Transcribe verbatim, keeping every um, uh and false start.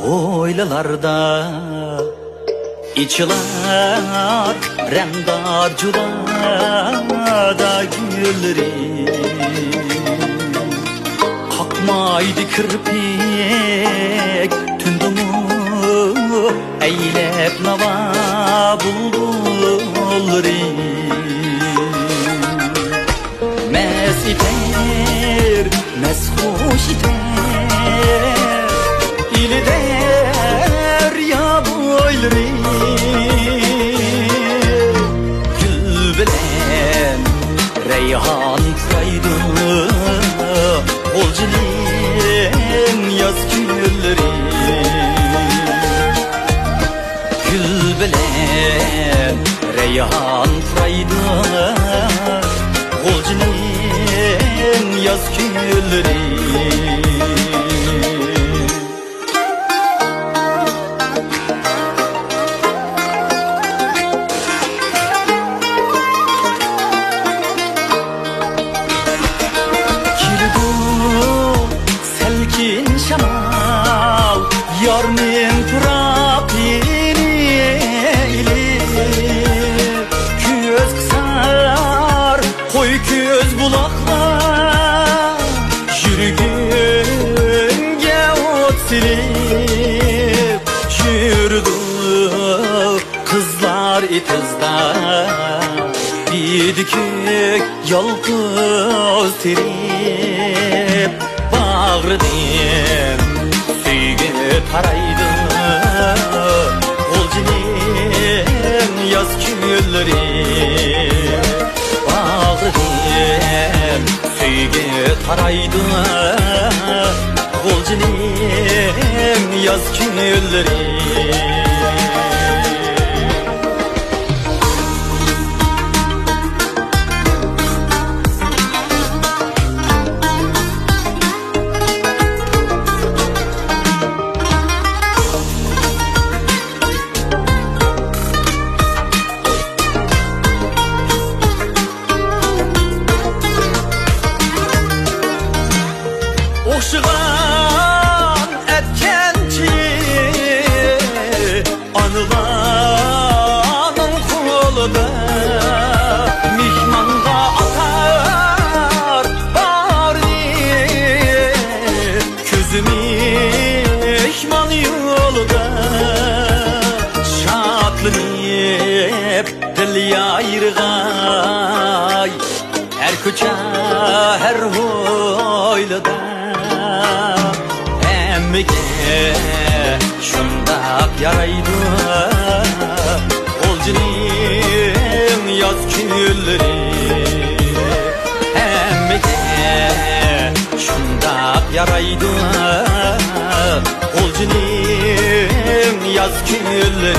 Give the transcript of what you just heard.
ھويلىلاردا ئېچىلار رەڭدار جۇلادا گۈللىرى. قاقمايدۇ كىرپىك تۈندىمۇ ئەيلەپ ناۋا بۇلبۇللىرى. مەس ئېتەر، مەس خۇش ئېتەر ئىلى دەريا بويلىرى. گۈل بىلەن رەيھان پۇرايدۇ غۇلجىنىڭ ياز كۈنلىرى. گۈل بىلەن رەيھان پۇرايدۇ غۇلجىنىڭ ياز كۈنلىرى. كېلىدۇ سەلكىن شامال، يارنىڭ پۇراقىنى ئېلىپ. كۆز قىسار قوي كۆز بۇلاقلار، يۈرىكىمگە ئوت سېلىپ يۈرىدۇ. قىزلار ئېتىزدا بىدىكۆك يالقۇز تېرىپ، باغرىدىن سۆيگۈ تارايدۇ غۇلجىنىڭ ياز كۈنلىرى. باغرىدىن سۆيگۈ تارايدۇ غۇلجىنىڭ ياز كۈنلىرى. ئوخشىغان ئەتكەنچى ئانىلارنىڭ قولىدا، مېھمانغا ئاتار باھارنى. كۆزى مېھمان يولىدا، شادلىنىپ دىل يايرىغاي. ھەر كوچا، ھەر ھويلىدا ھەممىگە شۇنداق يارايدۇ غۇلجىنىڭ ياز كۈنلىرى. ھەممىگە شۇنداق يارايدۇ غۇلجىنىڭ ياز كۈنلىرى.